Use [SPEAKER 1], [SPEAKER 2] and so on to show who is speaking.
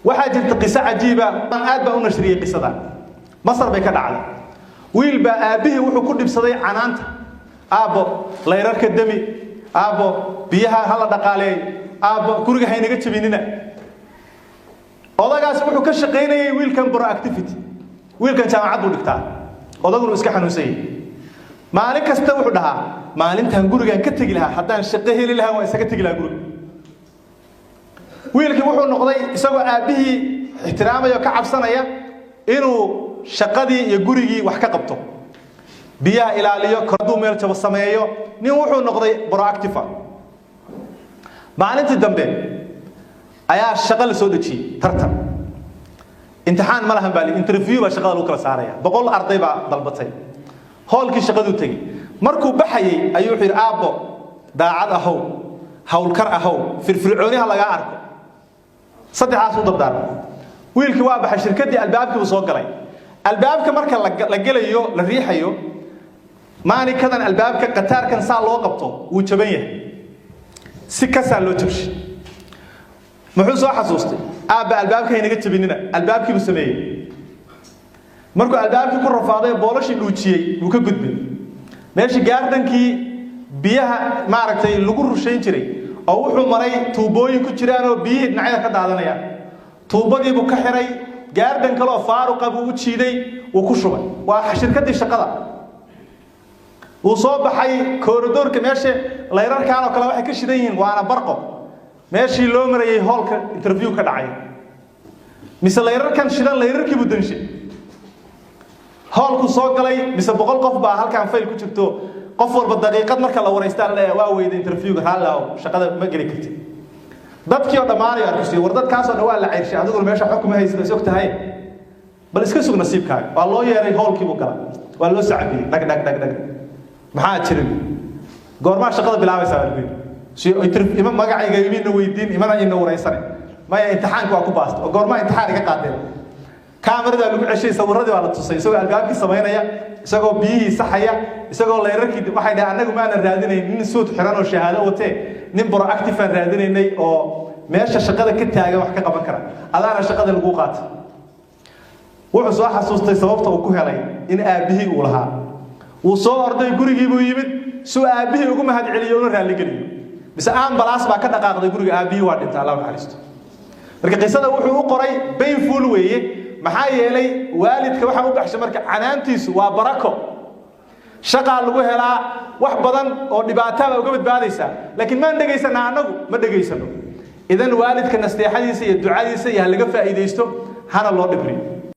[SPEAKER 1] Waxaa jirta qiso cajiiba, aad baan u nashriyey qisada. Masar bay ka dhacday. Wiil baa aabbihii wuxuu ku dhibsaday canaanta: "Aabbo, layrarka demi. Aabbo, biyaha hala dhaqaaleey. Aabbo, guriga haynaga jabinina." Odagaasi wuxuu ka shaqaynayay wiilkan proactivity. Wiilkan jaamacad buu dhigtaa, odaguna iska xanuunsan yahay. Maalin kasta wuxuu dhahaa: "Maalintan gurigan ka tegi lahaa, haddaan shaqo heli lahaa, waan isaga tegi lahaa guriga." Wiilkii wuxuu noqday, isagoo aabbihii ixtiraamaya oo ka cabsanaya, inuu shaqadii iyo gurigii wax ka qabto, biyaha ilaaliyo, hadduu meel jabo sameeyo. Nin wuxuu noqday proactive. Maalintii dambe ayaa shaqo la soo dejiyey, tartan, imtixaan ma lahan baa, interview baa shaqada lagu kala saaraya. 100 arday baa dalbatay. Hoolkii shaqaduu tegey. Markuu baxayey ayuu wuxuu yidhi: "Aabbo, daacad ahow, howlkar ahow, firfircooni ha lagaa arko." Saddexaas u dardaarmay. Wiilkii waa baxay, shirkaddii albaabkii buu soo galay. Albaabka marka la gelayo, la riixayo, maanikadan albaabka qataarkan saa loo qabto wuu jaban yahay, si kasaa loo jabshay. Muxuu soo xasuustay? "Aabba, albaabka haynaga jabinina." Albaabkii buu sameeyey. Markuu albaabkii ku rafaaday, boolashii dhuujiyey, wuu ka gudbay meeshii gardenkii biyaha maaragtay lagu rushayn jiray, oo wuxuu maray tuubooyin ku jiraan oo biyihii dhinacyada ka daadanayaan. Tuubadiibuu ka xiray, garden kale oo faaruqa buu u jiiday, wuu ku shubay. Waa shirkaddii shaqada. Wuu soo baxay. Corridorka meesha layrarkaan oo kale waxay ka shidan yihiin, waana barqo, meeshii loo marayay hoolka interview ka dhacay, mise layrarkan shidan, layrarkii buu danshay. Hoolku soo galay, mise 100 qof baa halkaan fayl ku jirto. Qof walba daqiiqad marka la waraystaa la leeyahay: "Waa weyda interviewga, raalli ahow, shaqada ma geli kartid." Dadkii oo dhammaanayo arkusiyo: "War, dadkaasoo dhan waa la ceyrshay, adiguna meesha waxba kuma haysid, is og tahay, bal iska sug nasiibkaaga." Waa loo yeeray, hoolkii buu galay, waa loo sacbiyey, dhag dhag dhag dhag. "Maxaa jira? Goormaa shaqada bilaabaysaa?" baa lagu yidhi. Ima magacayga imina weydiin, imana ina wareysane. "Maya, imtixaanka waa ku baasta." "Oo goormaa imtixaan iga qaadeen?" Kaamaradaa lagu ceshay, sawiradii baa la tusay, isagoo albaabkii samaynaya, isagoo biyihii saxaya, isagoo layrarkii. Waxay dhahay: "Annagu maanan raadinayn nin suud xiran oo shahaado watee, nin proactive aan raadinaynay oo meesha shaqada ka taagan wax ka qaban kara. Adaana shaqada lagu qaatay." Wuxuu soo xasuustay sababta uu ku helay in aabbihii uu lahaa. Wuu soo orday, gurigii buu yimid si uu aabbihii ugu mahadceliyo una raalligeliyo, mise ambulance baa ka dhaqaaqday guriga. Aabbihii waa dhintay, Allah naxariisto. Marka qisada wuxuu u qoray painful weeye, maxaa yeelay waalidka waxaa u baxshay marka canaantiisu waa barako, shaqaa lagu helaa, wax badan oo dhibaataa baa uga badbaadaysaa. Laakiin maan dhegaysanaa? Annagu ma dhegaysano. Idan waalidka nasteexadiisa iyo ducadiisa iyo ha laga faa'iidaysto, hana loo dhibriyo.